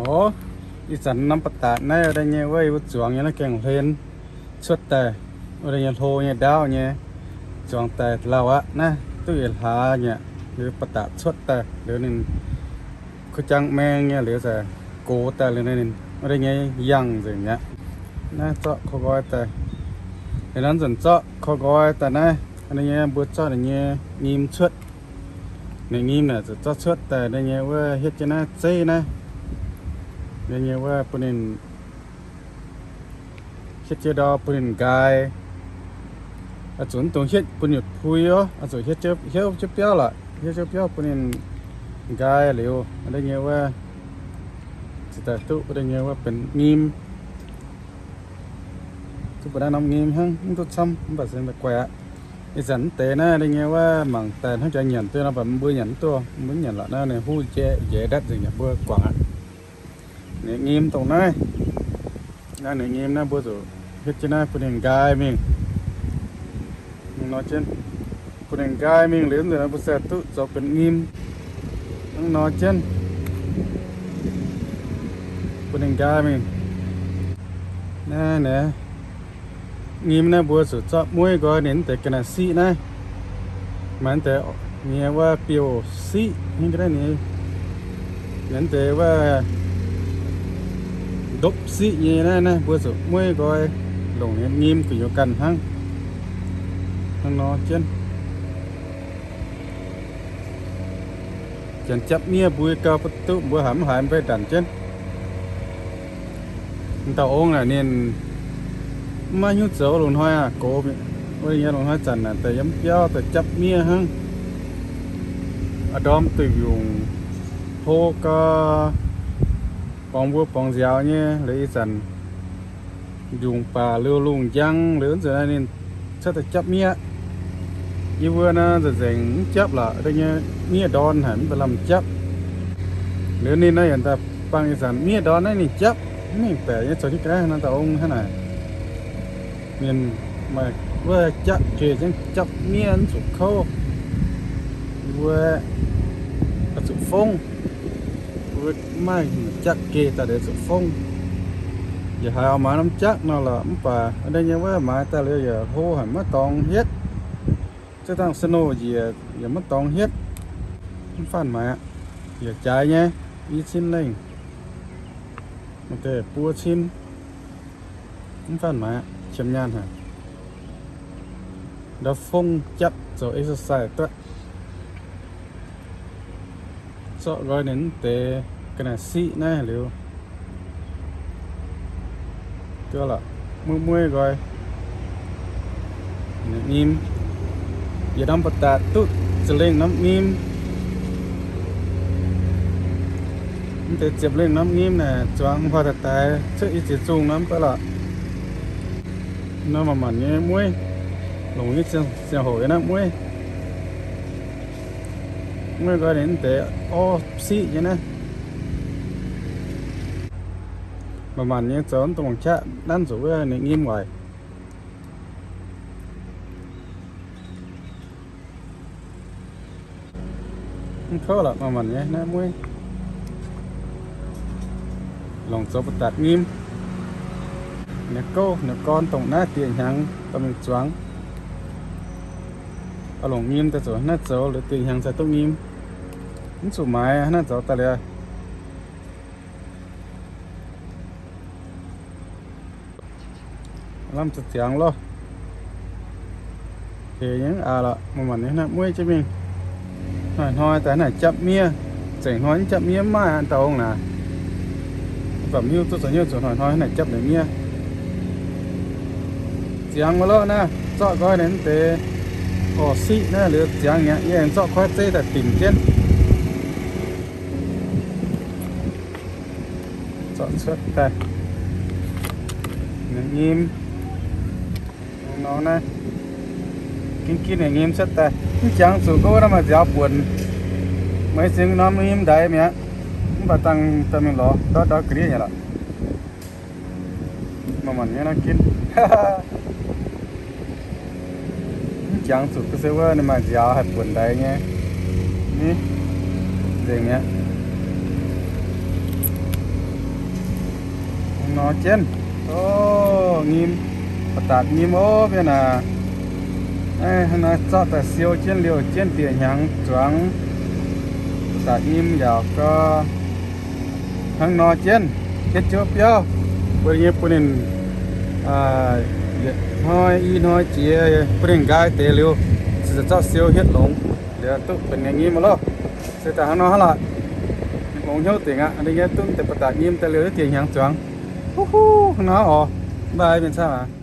Oc, ih zanc norm ba'datc naaiv wuov deix nyei wuov, yie mbuo zuangx nyei naaiv gaengh hlen cuotv daaih, wuov deix nyei hlo nyei ndaauv nyei, zuangx daaih lauh aqv naaiv, duqv yietc hlaax nyei liuz ba'datc cuotv daaih liuz ninh kuh jangx maeng nyei liuz za'gengh gox daaih liuz ninh wuov deix nyei yangh nzengc mi'aqv. Naaiv zorqv korv nqoi daaih, liuz nor nzunc zorqv korv nqoi daaih naaiv, wuov deix nyei mbuo zorqv ninh nyei nyim cuotv. Ninh nyim naaic zuqc zorqv cuotv daaih, wuov deix nyei wuov hietv jienv naaiv zeiv naaiv, wuov deix nyei wuov bun ninh hietv jienv ndau bun ninh nqaai. Oix zuqc mv dungx hietv bun nyutc pui oc, oix zuqc hietv, hietv jienv biauv lorqc, hietv jienv biauv bun ninh nqaai liuz, wuov deix nyei wuov ziouc daaih duqv wuov deix nyei wuov benx nyim. Duqv mbuo naaiv norm nyim hnangv, mv duqv camv, mv baac se guaih aqv. Ih zanc mv deix naaiv wuov deix nyei wuov mangc daaih hnangv jaax nyanc duqv nor, mv baac mbuo nyanc mv duqv, mbuo nyanc lorqc naaiv ninh huv njaeqv njaeqv ndatv nzengc, yaac mbuo guangc aqv. Ninh nyim dongh naaiv, naaiv ninh nyim naaiv mbuo zuqc hietv jienv naaiv bun ninh nqaai mingh. Nor jienv, bun ninh nqaai mingh liuz nzunc mbuo se duqv zoux benx nyim. Hnangv nor jienv, bun ninh nqaai mingh. Naaiv, naaiv nyim naaiv mbuo zuqc zorqv mueiv nqoi ninh mv deix ga'naaiv siqv naaiv, maaih mv deix nyei wuov biouv siqv, ninh ga'naaiv nyei, ninh mv deix wuov ndopv siqv nyei naaiv, naaiv mbuo zuqc mueiv nqoi longc ninh nyim gu'nyuoz ganh hnangv. Hnangv nor jienv. Janx japv miev mbui gau, ba'duqv mbuo haiz mv haiz mv bei ndanc jienv. Dauh ong naaic ninh mv maaih hnyouv zoux lungh hnoi aqv, gox wuov nyei lungh hnoi zanc naaic daaih yiem biauv daaih japv miev hnangv. A'ndorm duih mbiungc hlo gau, borngz mbuo borngz nziaaux nyei. Liuz ih zanc mbiungc baac liuz lungh njang liuz nzunc naaiv ninh cuotv daaih japv miev. Yie mbuo naaiv nzengc mv japv lorqc, deix nyei miev ndorn haic mv baac lamh japv. Liuz ninh naaiv yaac daaih bangc ih zanc miev ndorn naaiv ninh japv, mv mengh baeqc nyei zoux nyei ga'naaiv nor dauh ong hnangv naaic. Ninh maaih wuov jaqv geh jienv japv miev mv zuqc kouv. Wuov zuqc fongv. Wuov maaih jaqv geh daaih liuz zuqc fongv. Yaac haiz maaiz norm jaqv nor lorqc, mv baac wuov deix nyei wuov maaiz daaih liuz yaac hlo haic maiv dorngx hietv. Ziex dangh snow njiec yaac maiv dorngx hietv. Mv faanh maaiz aqv. Yaac jaaix nyei, i cin lengh, maaih deix buo cin. Mv faanh maaiz aqv, qiemx nyaanh haic. Ndau fongv japv zoux exercise duqv. Zorqv nqoi ninh mv deix ga'naaiv siqv naaiv liuz, duqv lorqc, mueiv mueiv nqoi. Nyim, yietc norm ba'datc duqv ziepc lengh norm nyim. Mv deix ziepc lengh norm nyim naaic zuangx mv horh daaih daix cuotv i ziex zungh norm baav lorqc. Nor manc-manc nyei mueiv, longc nyei ziangh hoc yiem naaiv mueiv. Mueiv nqoi ninh mv deix orv siqv nyei naaiv. Manc-manc nyei zoux mv dungx longc qaqv nanv zuqc wuov ninh nyim waaic. Mv kouv lorqc, manc-manc nyei naaiv mueiv. Longc zoux ba'datc nyim. Ninh gouv ninh gorn dongh naaiv dieh hnyangx dorh mingh zuangx. Oix longc nyim daaih zuqc naaiv zoux liuz dieh hnyangx cingx duqv nyim. Mv zuqc maaiz naaiv zoux daaih liuz. Lamh ziangx loh. Hec nyei aqv lorqc, manc-manc nyei naaiv mueiv jienv mingh. Hnoi-hnoi daaih naaic japv miev. Zengc hnoi mv japv miev mv maaih aqv, dauh ong naaic. Mv baac mv hiuv duqv zoux hnyouv zuqc hnoi-hnoi naaic japv ninh miev. Ziangx maiv lorqc naaiv, zorqv nqoi ninh mv deix orv siqv naaiv liuz ziangx mi'aqv, yie aengx zorqv kuaaiv zeiv daaih dimc jienv. Zorqv cuotv daaih. Ninh nyim. Nor naaiv. Ginv ginv ninh nyim cuotv daaih. Mv jangx zuqc gorngv wuov naaiv maaih nziaaux buonc. Meih zingx norm nyim ndaix mi'aqv. Mv baac dangh dorh mingh lorz ndortv ndortv ga'ndiev nyei lorqc. Manc-manc nyei naaiv ginv. Mv jangx zuqc ga'sie wuov ninh maaih nziaaux haih buonc ndaix nyei. Ni, nzengc mi'aqv. Nor jienv, o, nyim, ba'datc nyim ov, mienh aac. Hnangv naaiv zorqv daaih siou jienv liouh jienv dieh hnyangx zuangx, ba'datc nyim yaac gau. Hnangv nor jienv, hietv jienv biauv, mbuo nyei bun ninh yietc hnoi i hnoi jiex, bun ninh nqaai deix liuz, ziouc zorqv siou hietv longx, liuz duqv benx nyim aqv loh. Se daaih hnangv nor hnangv laaic. Longx hnyouv dingc aqv. Ninh nyei duqv deix ba'datc nyim daaih liouh dieh hnyangx zuangx. Huv huv, hnangv naaiv oc. Mv baac mienh camv aac.